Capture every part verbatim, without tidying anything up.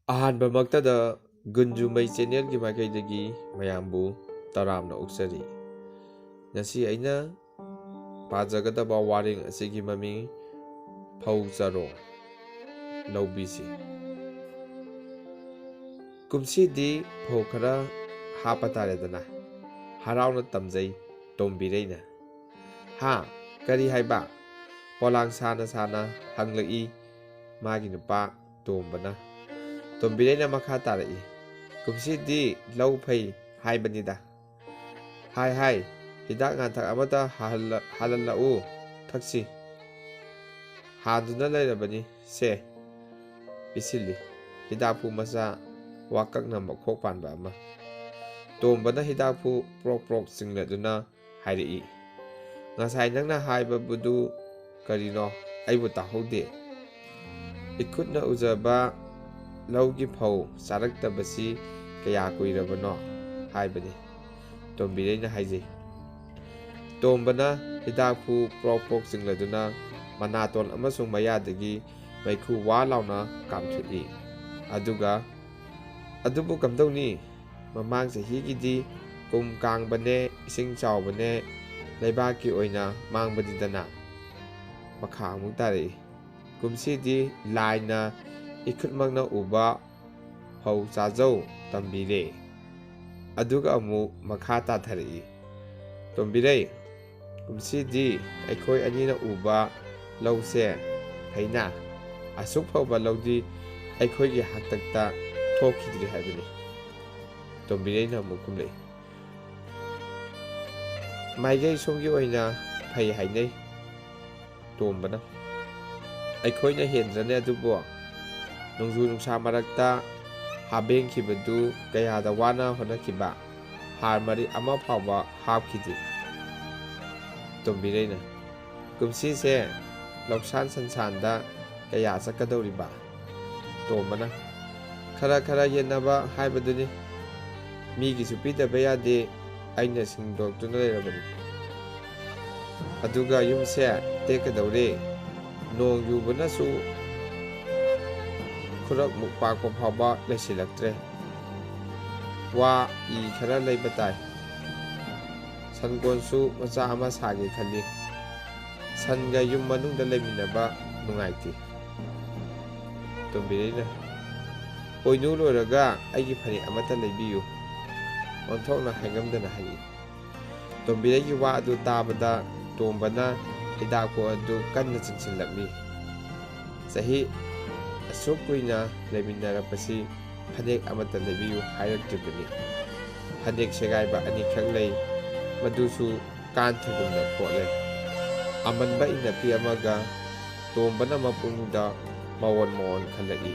ꯑꯍꯥꯟꯕꯃꯛꯇꯗ ꯒꯨꯟꯖꯨꯃꯩ ꯆꯦꯅꯦꯜꯒꯤ ꯃꯥꯏꯀꯩꯗꯒꯤ ꯃꯌꯥꯝꯕꯨ ꯇꯔꯥꯝꯅ ꯑꯣꯛꯆꯔꯤ꯫ ꯉꯁꯤ ꯑꯩꯅ ꯄꯥꯖꯒꯗꯕ ꯋꯥꯔꯦꯡ ꯑꯁꯤꯒꯤ ꯃꯃꯤꯡ ꯐꯧ ꯆꯔꯣꯡ ꯂꯧꯕꯤꯁꯤ꯫ ꯀꯨꯝꯁꯤꯗꯤ ꯐꯧ ꯈꯔ ꯍꯥꯞꯄ ꯇꯥꯔꯦꯗꯅ, ꯍꯔꯥꯎꯅ ꯇꯝꯖꯩ ꯇꯣꯝꯕꯤꯔꯩꯅ꯫ "ꯍꯥ? ꯀꯔꯤ ꯍꯥꯏꯕ?" ꯄꯣꯂꯥꯡ ꯁꯥꯅ ꯁꯥꯅ ꯍꯪꯂꯛꯏ ꯃꯥꯒꯤ ꯅꯨꯄꯥ ꯇꯣꯝꯕꯅ꯫ ꯇꯣꯝꯕꯤꯔꯩꯅ ꯃꯈꯥ ꯇꯥꯔꯛꯏ, "ꯀꯨꯝꯁꯤꯗꯤ ꯂꯧ ꯐꯩ ꯍꯥꯏꯕꯅꯤꯗ꯫" "ꯍꯥꯏ ꯍꯥꯏ, ꯍꯤꯗꯥꯛ ꯂꯥꯡꯊꯛ ꯑꯃꯇ ꯍꯥꯍꯜꯂ-, ꯍꯥꯜꯍꯜꯂꯛꯎ, ꯊꯛꯁꯤ꯫ ꯍꯥꯟꯗꯨꯅ ꯂꯩꯔꯕꯅꯤ, ꯁꯦ꯫" ꯄꯤꯁꯤꯜꯂꯤ ꯍꯤꯗꯥꯛꯄꯨ ꯃꯆꯥ ꯋꯥꯀꯛꯅ ꯃꯈꯣꯛ ꯄꯥꯟꯕ ꯑꯃ꯫ ꯇꯣꯝꯕꯅ ꯍꯤꯗꯥꯛꯄꯨ ꯄ꯭ꯔꯣꯛ ꯄ꯭ꯔꯣꯛ ꯆꯤꯡꯂꯗꯨꯅ ꯍꯥꯏꯔꯛꯏ, "ꯉꯁꯥꯏ ꯅꯪꯅ ꯍꯥꯏꯕꯗꯨ ꯀꯔꯤꯅꯣ? ꯑꯩꯕꯨ ꯇꯥꯍꯧꯗꯦ꯫" "ꯏꯈꯨꯠꯅ ꯎꯖꯕ ꯂꯧꯒꯤ ꯐꯧ ꯆꯥꯔꯛꯇꯕꯁꯤ ꯀꯌꯥ ꯀꯨꯏꯔꯕꯅꯣ?" ꯍꯥꯏꯕꯅꯤ꯫ ꯇꯣꯝꯕꯤꯔꯩꯅ ꯍꯥꯏꯖꯩ꯫ ꯇꯣꯝꯕꯅ ꯍꯤꯗꯥꯛꯄꯨ ꯄ꯭ꯔꯣꯛ ꯄ꯭ꯔꯣꯛ ꯆꯤꯡꯂꯗꯨꯅ ꯃꯅꯥꯇꯣꯟ ꯑꯃꯁꯨꯡ ꯃꯌꯥꯗꯒꯤ ꯃꯩꯈꯨ ꯋꯥ ꯂꯥꯎꯅ ꯀꯥꯝꯊꯣꯛꯏ꯫ ꯑꯗꯨꯒ, "ꯑꯗꯨꯕꯨ ꯀꯝꯗꯧꯅꯤ? ꯃꯃꯥꯡ ꯆꯍꯤꯒꯤꯗꯤ ꯀꯨꯝ ꯀꯥꯡꯕꯅꯦ, ꯏꯁꯤꯡ ꯆꯥꯎꯕꯅꯦ, ꯂꯩꯕꯥꯛꯀꯤ ꯑꯣꯏꯅ ꯃꯥꯡꯕꯅꯤꯗꯅ꯫" ꯃꯈꯥ ꯑꯃꯨꯛ ꯇꯥꯔꯛꯏ, "ꯀꯨꯝꯁꯤꯗꯤ ꯂꯥꯏꯅ ꯏꯈꯨꯠꯃꯛꯅ ꯎꯕ ꯐꯧ ꯆꯥꯖꯧ ꯇꯝꯕꯤꯔꯦ꯫" ꯑꯗꯨꯒ ꯑꯃꯨꯛ ꯃꯈꯥ ꯇꯥꯊꯔꯛꯏ, "ꯇꯣꯝꯕꯤꯔꯩ, ꯀꯨꯝꯁꯤꯗꯤ ꯑꯩꯈꯣꯏ ꯑꯅꯤꯅ ꯎꯕ ꯂꯧꯁꯦ ꯐꯩꯅ, ꯑꯁꯨꯛ ꯐꯕ ꯂꯧꯗꯤ ꯑꯩꯈꯣꯏꯒꯤ ꯍꯥꯛꯇꯛꯇ ꯊꯣꯛꯈꯤꯗ꯭ꯔꯤ ꯍꯥꯏꯕꯅꯤ꯫" ꯇꯣꯝꯕꯤꯔꯩꯅ ꯑꯃꯨꯛ ꯈꯨꯝꯂꯛꯏ, "ꯃꯥꯏꯀꯩ ꯁꯣꯝꯒꯤ ꯑꯣꯏꯅ ꯐꯩ ꯍꯥꯏꯅꯩ꯫" ꯇꯣꯝꯕꯅ, "ꯑꯩꯈꯣꯏꯅ ꯍꯦꯟꯗ꯭ꯔꯅꯦ ꯑꯗꯨꯕꯨ? ꯅꯣꯡꯖꯨ ꯅꯨꯡꯁꯥ ꯃꯔꯛꯇ ꯍꯥꯕꯦꯡꯈꯤꯕꯗꯨ ꯀꯌꯥꯗ ꯋꯥꯅ ꯍꯣꯠꯅꯈꯤꯕ, ꯍꯥꯔ ꯃꯔꯤꯛ ꯑꯃ ꯐꯥꯎꯕ ꯍꯥꯞꯈꯤꯗꯦ꯫" ꯇꯣꯝꯕꯤꯔꯩꯅ, "ꯀꯨꯝꯁꯤꯁꯦ ꯂꯧꯁꯥꯟ ꯁꯟꯁꯥꯟꯗ ꯀꯌꯥ ꯆꯠꯀꯗꯧꯔꯤꯕ?" ꯇꯣꯝꯕꯅ, "ꯈꯔ ꯈꯔ ꯌꯦꯟꯅꯕ ꯍꯥꯏꯕꯗꯨꯅꯤ꯫ ꯃꯤꯒꯤꯁꯨ ꯄꯤꯗꯕ ꯌꯥꯗꯦ, ꯑꯩꯅ ꯁꯤꯡꯗꯣꯛꯇꯨꯅ ꯂꯩꯔꯕꯅꯤ꯫ ꯑꯗꯨꯒ ꯌꯨꯝꯁꯦ ꯇꯦꯛꯀꯗꯧꯔꯦ, ꯅꯣꯡ ꯌꯨꯕꯅꯁꯨ ꯈꯨꯔꯛꯃꯨꯛ ꯄꯥꯛꯄ ꯐꯥꯎꯕ ꯂꯩꯁꯤꯜꯂꯛꯇ꯭ꯔꯦ꯫ ꯋꯥ ꯏ ꯈꯔ ꯂꯩꯕ ꯇꯥꯏ꯫ ꯁꯟꯒꯣꯟꯁꯨ ꯃꯆꯥ ꯑꯃ ꯁꯥꯒꯦ ꯈꯜꯂꯤ꯫ ꯁꯟꯒ ꯌꯨꯝ ꯃꯅꯨꯡꯗ ꯂꯩꯃꯤꯟꯅꯕ ꯅꯨꯡꯉꯥꯏꯇꯦ꯫ ꯇꯣꯝꯕꯤꯔꯩꯅ, "ꯄꯣꯏꯅꯨ ꯂꯣꯏꯔꯒ ꯑꯩꯒꯤ ꯐꯅꯦꯛ ꯑꯃꯠꯇ ꯂꯩꯕꯤꯌꯨ꯫ ꯑꯣꯟꯊꯣꯛꯅ ꯍꯥꯏꯉꯝꯗꯅ ꯍꯥꯏꯔꯛꯏ꯫" ꯇꯣꯝꯕꯤꯔꯩꯒꯤ ꯋꯥ ꯑꯗꯨ ꯇꯥꯕꯗ ꯇꯣꯝꯕꯅ ꯍꯤꯗꯥꯛꯄꯨ ꯑꯗꯨ ꯀꯟꯅ ꯆꯤꯡꯁꯤꯜꯂꯝꯃꯤ꯫ "ꯆꯍꯤ ꯑꯁꯨꯛ ꯀꯨꯏꯅ ꯂꯩꯃꯤꯟꯅꯔꯛꯄꯁꯤ ꯐꯅꯦꯛ ꯑꯃꯠꯇ ꯂꯩꯕꯤꯌꯨ ꯍꯥꯏꯔꯛꯇ꯭ꯔꯤꯕꯅꯤ꯫ ꯐꯅꯦꯛ ꯁꯦꯒꯥꯏꯕ ꯑꯅꯤꯈꯛ ꯂꯩ, ꯃꯗꯨꯁꯨ ꯀꯥꯟꯊꯒꯨꯝꯅ ꯈꯣꯠꯂꯦ꯫ ꯑꯃꯟꯕ ꯏꯟꯅꯐꯤ ꯑꯃꯒ ꯇꯣꯝꯕꯅ ꯃꯄꯨꯡꯗ ꯃꯑꯣꯟ ꯃꯑꯣꯟ ꯈꯜꯂꯛꯏ꯫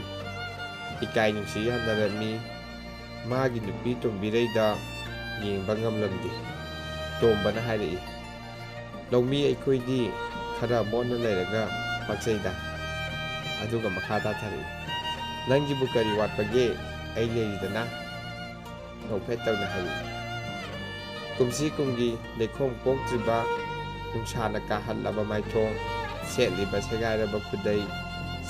ꯏꯀꯥꯏ ꯅꯨꯡꯁꯤ ꯌꯥꯅꯔꯝꯃꯤ꯫ ꯃꯥꯒꯤ ꯅꯨꯄꯤ ꯇꯣꯝꯕꯤꯔꯩꯗ ꯌꯦꯡꯕ ꯉꯝꯂꯝꯗꯦ꯫" ꯇꯣꯝꯕꯅ ꯍꯥꯏꯔꯛꯏ, "ꯂꯧꯃꯤ ꯑꯩꯈꯣꯏꯗꯤ ꯈꯔ ꯃꯣꯠꯅ ꯂꯩꯔꯒ ꯄꯛꯆꯩꯗ꯫" ꯑꯗꯨꯒ ꯃꯈꯥ ꯇꯥꯊꯔꯛꯏ, "ꯅꯪꯒꯤꯕꯨ ꯀꯔꯤ ꯋꯥꯠꯄꯒꯦ? ꯑꯩ ꯂꯩꯔꯤꯗꯅ꯫" ꯅꯣꯛꯐꯦꯠ ꯇꯧꯅ ꯍꯥꯏꯔꯛꯏ꯫ ꯀꯨꯝꯁꯤ ꯀꯨꯝꯒꯤ ꯂꯩꯈꯣꯝ ꯀꯣꯛꯇ꯭ꯔꯤꯕ, ꯅꯨꯡꯁꯥꯅ ꯀꯥꯍꯜꯂꯕ ꯃꯥꯏꯊꯣꯡ, ꯁꯦꯠꯂꯤꯕ ꯁꯦꯒꯥꯏꯔꯕ ꯈꯨꯗꯩ,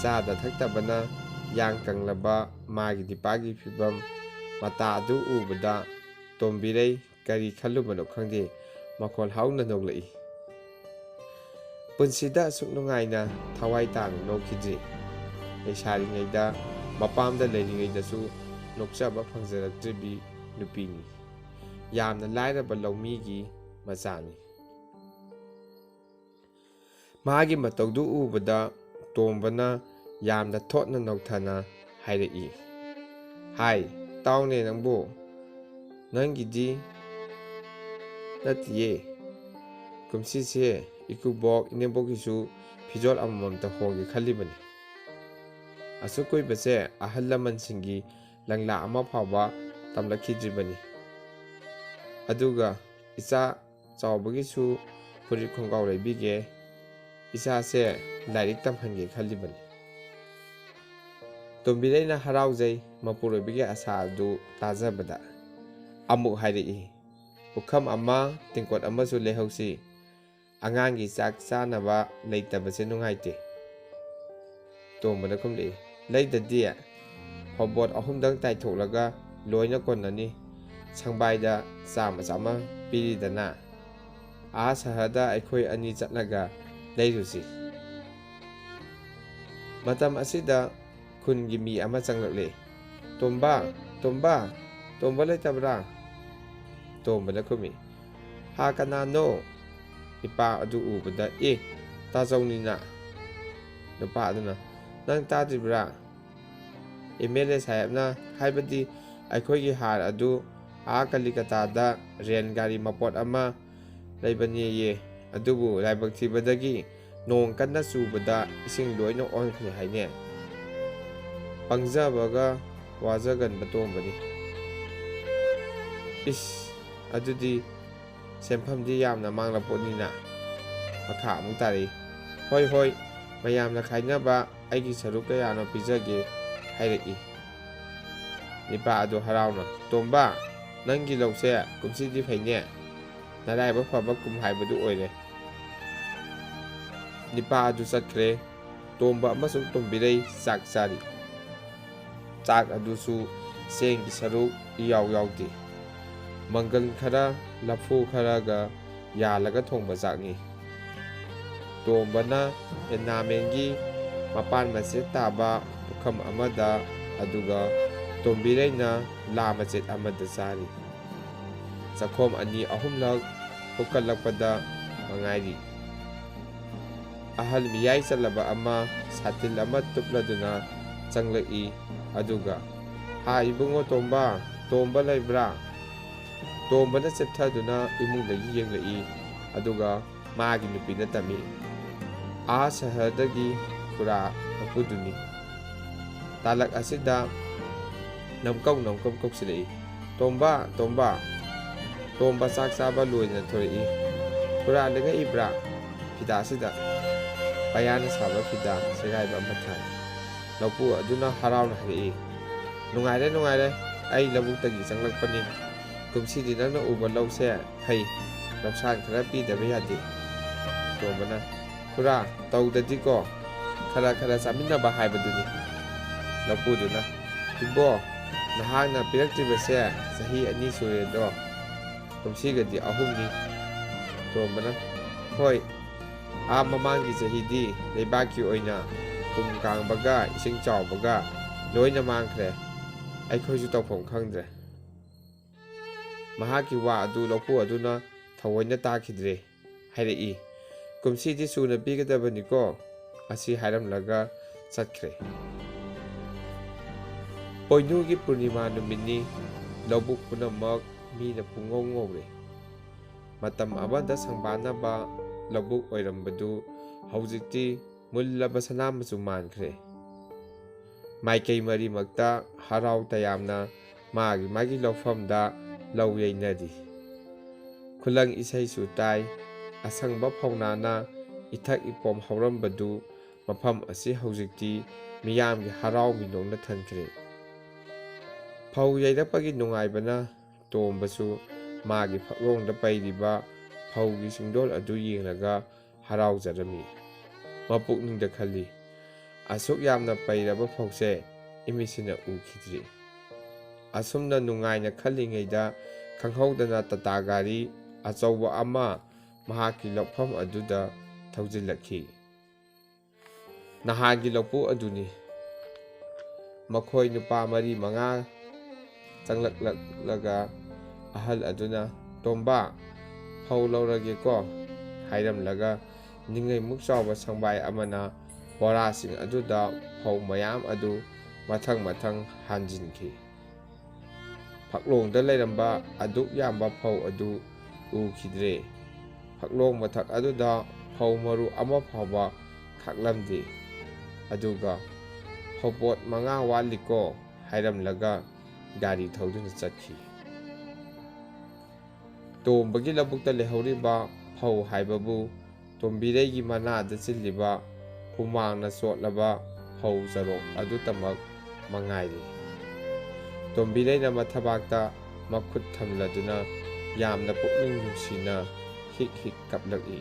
ꯆꯥꯗ ꯊꯛꯇꯕꯅ ꯌꯥꯡ ꯀꯪꯂꯕ ꯃꯥꯒꯤ ꯅꯤꯄꯥꯒꯤ ꯐꯤꯕꯝ, ꯃꯇꯥ ꯑꯗꯨ ꯎꯕꯗ ꯇꯣꯝꯕꯤꯔꯩ ꯀꯔꯤ ꯈꯜꯂꯨꯕꯅꯣ ꯈꯪꯗꯦ, ꯃꯈꯣꯜ ꯍꯧꯅ ꯅꯣꯛꯂꯛꯏ꯫ ꯄꯨꯟꯁꯤꯗ ꯑꯁꯨꯛ ꯅꯨꯡꯉꯥꯏꯅ ꯊꯋꯥꯏ ꯇꯥꯅ ꯅꯣꯛꯈꯤꯗ꯭ꯔꯤ꯫ ꯂꯩꯁꯥꯔꯤꯉꯩꯗ ꯃꯄꯥꯝꯗ ꯂꯩꯔꯤꯉꯩꯗꯁꯨ ꯅꯣꯛꯆꯕ ꯐꯪꯖꯔꯛꯇ꯭ꯔꯤꯕꯤ ꯅꯨꯄꯤꯅꯤ꯫ ꯌꯥꯝꯅ ꯂꯥꯏꯔꯕ ꯂꯧꯃꯤꯒꯤ ꯃꯆꯥꯅꯤ꯫ ꯃꯥꯒꯤ ꯃꯇꯧꯗꯨ ꯎꯕꯗ ꯇꯣꯝꯕꯅ ꯌꯥꯝꯅ ꯊꯣꯠꯅ ꯅꯧꯊꯅ ꯍꯥꯏꯔꯛꯏ, "ꯍꯥꯏ, ꯇꯥꯎꯅꯦ ꯅꯪꯕꯨ, ꯅꯪꯒꯤꯗꯤ ꯅꯠꯇꯤꯌꯦ꯫ ꯀꯨꯝꯁꯤꯁꯦ ꯏꯀꯨꯕꯣꯛ ꯏꯅꯦꯝꯕꯣꯛꯀꯤꯁꯨ ꯐꯤꯖꯣꯜ ꯑꯃꯃꯝꯇ ꯍꯣꯡꯒꯦ ꯈꯜꯂꯤꯕꯅꯤ꯫ ꯑꯁꯨꯛ ꯀꯨꯏꯕꯁꯦ ꯑꯍꯜ ꯂꯃꯟꯁꯤꯡꯒꯤ ꯂꯪꯂꯥ ꯑꯃ ꯐꯥꯎꯕ ꯇꯝꯂꯛꯈꯤꯗ꯭ꯔꯤꯕꯅꯤ꯫ ꯑꯗꯨꯒ ꯏꯆꯥ ꯆꯥꯎꯕꯒꯤꯁꯨ ꯐꯨꯔꯤꯠ ꯈꯣꯡꯒ꯭ꯔꯥꯎ ꯂꯩꯕꯤꯒꯦ꯫ ꯏꯆꯥꯁꯦ ꯂꯥꯏꯔꯤꯛ ꯇꯝꯍꯟꯒꯦ ꯈꯜꯂꯤꯕꯅꯤ꯫" ꯇꯣꯝꯕꯤꯔꯩꯅ ꯍꯔꯥꯎꯖꯩ ꯃꯄꯨꯔꯣꯏꯕꯒꯤ ꯑꯁꯥ ꯑꯗꯨ ꯇꯥꯖꯕꯗ꯫ ꯑꯃꯨꯛ ꯍꯥꯏꯔꯛꯏ, "ꯄꯨꯈꯝ ꯑꯃ, ꯇꯦꯡꯀꯣꯠ ꯑꯃꯁꯨ ꯂꯩꯍꯧꯁꯤ꯫ ꯑꯉꯥꯡꯒꯤ ꯆꯥꯛ ꯆꯥꯅꯕ ꯂꯩꯇꯕꯁꯦ ꯅꯨꯡꯉꯥꯏꯇꯦ꯫" ꯇꯣꯝꯕꯅ ꯈꯨꯝꯂꯛꯏ, ꯂꯩꯗꯗꯤ ꯐꯧꯕꯣꯠ ꯑꯍꯨꯝꯗꯪ ꯇꯥꯏꯊꯣꯛꯂꯒ ꯂꯣꯏꯅ ꯀꯣꯟꯅꯅꯤ꯫ ꯁꯪꯕꯥꯏꯗ ꯆꯥꯃ ꯆꯥꯃ ꯄꯤꯔꯤꯗꯅ꯫ ꯑꯥ ꯁꯍꯔꯗ ꯑꯩꯈꯣꯏ ꯑꯅꯤ ꯆꯠꯂꯒ ꯂꯩꯔꯨꯁꯤ꯫ ꯃꯇꯝ ꯑꯁꯤꯗ ꯈꯨꯟꯒꯤ ꯃꯤ ꯑꯃ ꯆꯪꯂꯛꯂꯦ꯫ "ꯇꯣꯝꯕ, ꯇꯣꯝꯕ, ꯇꯣꯝꯕ ꯂꯩꯇꯕ꯭ꯔꯥ?" ꯇꯣꯝꯕꯅ ꯈꯨꯝꯃꯤ꯫ "ꯍꯥ, ꯀꯅꯥꯅꯣ?" ꯅꯨꯄꯥ ꯑꯗꯨ ꯎꯕꯗ, "ꯑꯦ, ꯇꯥꯖꯧꯅꯤꯅ!" ꯅꯨꯄꯥ ꯑꯗꯨꯅ, "ꯅꯪ ꯇꯥꯗ꯭ꯔꯤꯕ꯭ꯔꯥ? ꯑꯦꯝ ꯑꯦꯜ ꯑꯦ ꯁꯥꯍꯦꯕꯅ, ꯍꯥꯏꯕꯗꯤ ꯑꯩꯈꯣꯏꯒꯤ ꯍꯥꯔ ꯑꯗꯨ ꯑꯥ ꯀꯂꯤꯀꯇꯥꯗ ꯔꯦꯟ ꯒꯥꯔꯤ ꯃꯄꯣꯠ ꯑꯃ ꯂꯩꯕꯅꯦꯌꯦ, ꯑꯗꯨꯕꯨ ꯂꯥꯏꯕꯛ ꯊꯤꯕꯗꯒꯤ ꯅꯣꯡ ꯀꯟꯅ ꯆꯨꯕꯗ ꯏꯁꯤꯡ ꯂꯣꯏꯅ ꯑꯣꯟꯈ꯭ꯔꯦ ꯍꯥꯏꯅꯦ꯫ ꯄꯪꯖꯕꯒ ꯋꯥꯖꯒꯟꯕ ꯇꯣꯝꯕꯅꯤ꯫ ꯏꯁ, ꯑꯗꯨꯗꯤ ꯁꯦꯟꯐꯝꯗꯤ ꯌꯥꯝꯅ ꯃꯥꯡꯂꯄꯣꯠꯅꯤꯅ?" ꯃꯈꯥ ꯑꯃꯨꯛ ꯇꯥꯔꯛꯏ꯫ "ꯍꯣꯏ, ꯍꯣꯏ, ꯃꯌꯥꯝꯅ ꯈꯥꯏꯅꯕ ꯑꯩꯒꯤ ꯁꯔꯨꯛ ꯀꯌꯥꯅꯣ ꯄꯤꯖꯒꯦ" ꯍꯥꯏꯔꯛꯏ꯫ ꯅꯤꯄꯥ ꯑꯗꯨ ꯍꯔꯥꯎꯅ, "ꯇꯣꯝꯕ, ꯅꯪꯒꯤ ꯂꯧꯁꯦ ꯀꯨꯝꯁꯤꯗꯤ ꯐꯩꯅꯦ꯫ ꯅꯔꯥꯏꯕꯛ ꯐꯕ ꯀꯨꯝ ꯍꯥꯏꯕꯗꯨ ꯑꯣꯏꯔꯦ꯫" ꯅꯤꯄꯥ ꯑꯗꯨ ꯆꯠꯈ꯭ꯔꯦ꯫ ꯇꯣꯝꯕ ꯑꯃꯁꯨꯡ ꯇꯣꯝꯕꯤꯔꯩ ꯆꯥꯛ ꯆꯥꯔꯤ꯫ ꯆꯥꯛ ꯑꯗꯨꯁꯨ ꯆꯦꯡꯒꯤ ꯁꯔꯨꯛ ꯏꯌꯥꯎ ꯌꯥꯎꯗꯦ꯫ ꯃꯪꯒꯜ ꯈꯔ, ꯂꯐꯨ ꯈꯔꯒ ꯌꯥꯜꯂꯒ ꯊꯣꯡꯕ ꯆꯥꯛꯅꯤ꯫ ꯇꯣꯝꯕꯅ ꯑꯦꯅꯥꯃꯦꯟꯒꯤ ꯃꯄꯥꯟ ꯃꯆꯦꯠ ꯇꯥꯕ ꯄꯨꯈꯝ ꯑꯃꯗ, ꯑꯗꯨꯒ ꯇꯣꯝꯕꯤꯔꯩꯅ ꯂꯥ ꯃꯆꯦꯠ ꯑꯃꯗ ꯆꯥꯔꯤ꯫ ꯆꯥꯛꯈꯣꯝ ꯑꯅꯤ ꯑꯍꯨꯝꯂꯛ ꯍꯨꯛꯀꯠꯂꯛꯄꯗ ꯃꯉꯥꯏꯔꯤ꯫ ꯑꯍꯜ ꯃꯤꯌꯥꯏ ꯆꯜꯂꯕ ꯑꯃ ꯁꯥꯇꯤꯟ ꯑꯃ ꯇꯨꯞꯂꯗꯨꯅ ꯆꯪꯂꯛꯏ, ꯑꯗꯨꯒ, "ꯍꯥ, ꯏꯕꯨꯡꯉꯣ ꯇꯣꯝꯕ, ꯇꯣꯝꯕ ꯂꯩꯕ꯭ꯔꯥ?" ꯇꯣꯝꯕꯅ ꯆꯦꯞꯊꯗꯨꯅ ꯏꯃꯨꯡꯗꯒꯤ ꯌꯦꯡꯂꯛꯏ, ꯑꯗꯨꯒ ꯃꯥꯒꯤ ꯅꯨꯄꯤꯅ ꯇꯝꯃꯤ, "ꯑꯥ ꯁꯍꯔꯗꯒꯤ ꯈꯨꯔꯥ ꯃꯄꯨꯗꯨꯅꯤ꯫" ꯇꯥꯂꯛ ꯑꯁꯤꯗ ꯅꯝꯀꯧ ꯅꯝꯀꯧ ꯀꯧꯁꯤꯜꯂꯛꯏ, "ꯇꯣꯝꯕ, ꯇꯣꯝꯕ!" ꯇꯣꯝꯕ ꯆꯥꯛ ꯆꯥꯕ ꯂꯣꯏꯗꯅ ꯊꯣꯔꯛꯏ꯫ "ꯈꯨꯔꯥ ꯅꯤꯡꯉꯛꯏꯕ꯭ꯔꯥ?" ꯐꯤꯗꯥꯁꯤꯗ ꯄꯌꯥꯅ ꯁꯥꯕ ꯐꯤꯗꯥ ꯁꯦꯒꯥꯏꯕ ꯑꯃ ꯊꯥꯏ꯫ ꯂꯧꯄꯨ ꯑꯗꯨꯅ ꯍꯔꯥꯎꯅ ꯍꯥꯏꯔꯛꯏ, "ꯅꯨꯡꯉꯥꯏꯔꯦ, ꯅꯨꯡꯉꯥꯏꯔꯦ, ꯑꯩ ꯂꯧꯕꯨꯛꯇꯒꯤ ꯆꯪꯂꯛꯄꯅꯤ꯫ ꯀꯨꯝꯁꯤꯗꯤ ꯅꯪꯅ ꯎꯕ ꯂꯧꯁꯦ ꯐꯩ, ꯂꯧꯁꯥꯟ ꯈꯔ ꯄꯤꯗꯕ ꯌꯥꯗꯦ꯫" ꯇꯣꯝꯕꯅ, "ꯈꯨꯔꯥ, ꯇꯧꯗꯗꯤꯀꯣ, ꯈꯔ ꯈꯔ ꯆꯥꯃꯤꯟꯅꯕ ꯍꯥꯏꯕꯗꯨꯅꯤ꯫ ꯂꯧꯄꯨꯗꯨꯅ, "ꯏꯕꯣ, ꯅꯍꯥꯛꯅ ꯄꯤꯔꯛꯇ꯭ꯔꯤꯕꯁꯦ ꯆꯍꯤ ꯑꯅꯤ ꯁꯨꯔꯦꯗꯣ, ꯀꯨꯝꯁꯤꯒꯗꯤ ꯑꯍꯨꯝꯅꯤ꯫" ꯇꯣꯝꯕꯅ, "ꯍꯣꯏ, ꯑꯥ ꯃꯃꯥꯡꯒꯤ ꯆꯍꯤꯗꯤ ꯂꯩꯕꯥꯛꯀꯤ ꯑꯣꯏꯅ ꯀꯨꯝ ꯀꯥꯡꯕꯒ ꯏꯁꯤꯡ ꯆꯥꯎꯕꯒ ꯂꯣꯏꯅ ꯃꯥꯡꯈ꯭ꯔꯦ꯫ ꯑꯩꯈꯣꯏꯁꯨ ꯇꯧꯐꯝ ꯈꯪꯗ꯭ꯔꯦ꯫" ꯃꯍꯥꯛꯀꯤ ꯋꯥ ꯑꯗꯨ ꯂꯧꯄꯨ ꯑꯗꯨꯅ ꯊꯑꯣꯏꯅ ꯇꯥꯈꯤꯗ꯭ꯔꯦ꯫ ꯍꯥꯏꯔꯛꯏ, "ꯀꯨꯝꯁꯤꯗꯤ ꯁꯨꯅ ꯄꯤꯒꯗꯕꯅꯤꯀꯣ?" ꯑꯁꯤ ꯍꯥꯏꯔꯝꯂꯒ ꯆꯠꯈ꯭ꯔꯦ꯫ ꯄꯣꯏꯅꯨꯒꯤ ꯄꯨꯔꯅꯤꯃꯥ ꯅꯨꯃꯤꯠꯅꯤ꯫ ꯂꯧꯕꯨꯛ ꯄꯨꯝꯅꯃꯛ ꯃꯤꯅ ꯄꯨꯡꯉꯧ ꯉꯧꯔꯦ꯫ ꯃꯇꯝ ꯑꯃꯗ ꯁꯪꯕꯥꯟꯅꯕ ꯂꯧꯕꯨꯛ ꯑꯣꯏꯔꯝꯕꯗꯨ ꯍꯧꯖꯤꯛꯇꯤ ꯃꯨꯜꯂꯕ ꯁꯅꯥ ꯃꯆꯨ ꯃꯥꯟꯈ꯭ꯔꯦ꯫ ꯃꯥꯏꯀꯩ ꯃꯔꯤꯃꯛꯇ ꯍꯔꯥꯎ ꯇꯌꯥꯝꯅ ꯃꯥꯒꯤ ꯃꯥꯒꯤ ꯂꯧꯐꯝꯗ ꯂꯧ ꯌꯩꯅꯔꯤ꯫ ꯈꯨꯂꯪ ꯏꯁꯩꯁꯨ ꯇꯥꯏ꯫ ꯑꯁꯪꯕ ꯐꯧꯅꯥꯅ ꯏꯊꯛ ꯏꯄꯣꯝ ꯍꯧꯔꯝꯕꯗꯨ ꯃꯐꯝ ꯑꯁꯤ ꯍꯧꯖꯤꯛꯇꯤ ꯃꯤꯌꯥꯝꯒꯤ ꯍꯔꯥꯎ ꯃꯤꯅꯣꯛꯅ ꯊꯟꯈ꯭ꯔꯦ꯫ ꯐꯧ ꯌꯩꯔꯛꯄꯒꯤ ꯅꯨꯡꯉꯥꯏꯕꯅ ꯇꯣꯝꯕꯁꯨ ꯃꯥꯒꯤ ꯐꯛꯂꯣꯡꯗ ꯄꯩꯔꯤꯕ ꯐꯧꯒꯤ ꯆꯤꯡꯗꯣꯜ ꯑꯗꯨ ꯌꯦꯡꯂꯒ ꯍꯔꯥꯎꯖꯔꯝꯃꯤ꯫ ꯃꯄꯨꯛꯅꯤꯡꯗ ꯈꯜꯂꯤ, "ꯑꯁꯨꯛ ꯌꯥꯝꯅ ꯄꯩꯔꯕ ꯐꯧꯁꯦ ꯏꯃꯤꯠꯁꯤꯅ ꯎꯈꯤꯗ꯭ꯔꯤ꯫" ꯑꯁꯨꯝꯅ ꯅꯨꯡꯉꯥꯏꯅ ꯈꯜꯂꯤꯉꯩꯗ ꯈꯪꯍꯧꯗꯅ ꯇꯥꯇꯥ ꯒꯥꯔꯤ ꯑꯆꯧꯕ ꯑꯃ ꯃꯍꯥꯛꯀꯤ ꯂꯧꯐꯝ ꯑꯗꯨꯗ ꯊꯧꯖꯤꯜꯂꯛꯈꯤ꯫ ꯅꯍꯥꯟꯒꯤ ꯂꯧꯄꯨ ꯑꯗꯨꯅꯤ꯫ ꯃꯈꯣꯏ ꯅꯨꯄꯥ ꯃꯔꯤ ꯃꯉꯥ ꯆꯪꯂꯛꯂꯛꯂꯒ ꯑꯍꯜ ꯑꯗꯨꯅ, "ꯇꯣꯝꯕ, ꯐꯧ ꯂꯧꯔꯒꯦꯀꯣ" ꯍꯥꯏꯔꯝꯂꯒ ꯅꯤꯡꯉꯩꯃꯨꯛ ꯆꯥꯎꯕ ꯁꯪꯕꯥꯏ ꯑꯃꯅ ꯕꯣꯔꯥꯁꯤꯡ ꯑꯗꯨꯗ ꯐꯧ ꯃꯌꯥꯝ ꯑꯗꯨ ꯃꯊꯪ ꯃꯊꯪ ꯍꯥꯟꯖꯤꯟꯈꯤ꯫ ꯐꯛꯂꯣꯡꯗ ꯂꯩꯔꯝꯕ ꯑꯗꯨꯛ ꯌꯥꯝꯕ ꯐꯧ ꯑꯗꯨ ꯎꯈꯤꯗ꯭ꯔꯦ꯫ ꯐꯛꯂꯣꯡ ꯃꯊꯛ ꯑꯗꯨꯗ ꯐꯧ ꯃꯔꯨ ꯑꯃ ꯐꯥꯎꯕ ꯈꯥꯛꯂꯝꯗꯦ꯫ ꯑꯗꯨꯒ "ꯐꯧꯄꯣꯠ ꯃꯉꯥ ꯋꯥꯠꯂꯤꯀꯣ" ꯍꯥꯏꯔꯝꯂꯒ ꯒꯥꯔꯤ ꯊꯧꯗꯨꯅ ꯆꯠꯈꯤ꯫ ꯇꯣꯝꯕꯒꯤ ꯂꯧꯕꯨꯛꯇ ꯂꯩꯍꯧꯔꯤꯕ ꯐꯧ ꯍꯥꯏꯕꯕꯨ ꯇꯣꯝꯕꯤꯔꯩꯒꯤ ꯃꯅꯥꯗ ꯆꯤꯜꯂꯤꯕ ꯍꯨꯃꯥꯡꯅ ꯆꯣꯠꯂꯕ ꯐꯧ ꯆꯔꯣꯡ ꯑꯗꯨꯇꯃꯛ ꯃꯉꯥꯏꯔꯦ꯫ ꯇꯣꯝꯕꯤꯔꯩꯅ ꯃꯊꯕꯥꯛꯇ ꯃꯈꯨꯠ ꯊꯝꯂꯗꯨꯅ ꯌꯥꯝꯅ ꯄꯨꯛꯅꯤꯡ ꯅꯨꯡꯁꯤꯅ ꯍꯤꯛ ꯍꯤꯛ ꯀꯞꯂꯛꯏ꯫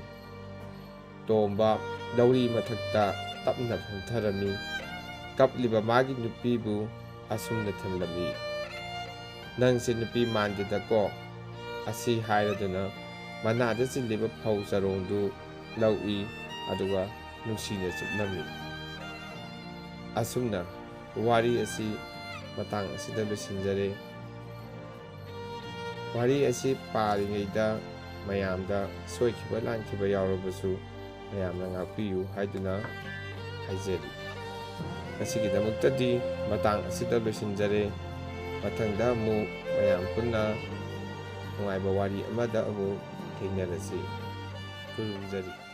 ꯇꯣꯝꯕ ꯂꯧꯔꯤ ꯃꯊꯛꯇ ꯇꯞꯅ ꯐꯝꯊꯔꯝꯃꯤ꯫ ꯀꯞꯂꯤꯕ ꯃꯥꯒꯤ ꯅꯨꯄꯤꯕꯨ ꯑꯁꯨꯝꯅ ꯊꯦꯝꯂꯝꯃꯤ, "ꯅꯪꯁꯦ ꯅꯨꯄꯤ ꯃꯥꯟꯗꯦꯗꯀꯣ"꯫ ꯑꯁꯤ ꯍꯥꯏꯔꯗꯨꯅ ꯃꯅꯥꯗ ꯆꯤꯜꯂꯤꯕ ꯐꯧ ꯆꯔꯣꯡꯗꯨ ꯂꯧꯏ, ꯑꯗꯨꯒ ꯅꯨꯡꯁꯤꯅ ꯆꯨꯞꯂꯝꯃꯤ꯫ ꯑꯁꯨꯝꯅ ꯋꯥꯔꯤ ꯑꯁꯤ ꯃꯇꯥꯡ ꯑꯁꯤꯗ ꯂꯣꯏꯁꯤꯟꯖꯔꯦ꯫ ꯋꯥꯔꯤ ꯑꯁꯤ ꯄꯥꯔꯤꯉꯩꯗ ꯃꯌꯥꯝꯗ ꯁꯣꯏꯈꯤꯕ ꯂꯥꯟꯈꯤꯕ ꯌꯥꯎꯔꯕꯁꯨ ꯃꯌꯥꯝꯅ ꯉꯥꯛꯄꯤꯌꯨ ꯍꯥꯏꯗꯨꯅ ꯍꯥꯏꯖꯔꯤ꯫ ꯉꯁꯤꯒꯤꯗꯃꯛꯇꯗꯤ ꯃꯇꯥꯡ ꯑꯁꯤꯗ ꯂꯣꯏꯁꯤꯟꯖꯔꯦ꯫ ꯃꯊꯪꯗ ꯑꯃꯨꯛ ꯃꯌꯥꯝ ꯄꯨꯟꯅ ꯅꯨꯡꯉꯥꯏꯕ ꯋꯥꯔꯤ ꯑꯃꯗ ꯑꯃꯨꯛ ꯊꯦꯡꯅꯔꯁꯤ꯫ ꯈꯨꯔꯨꯝꯖꯔꯤ꯫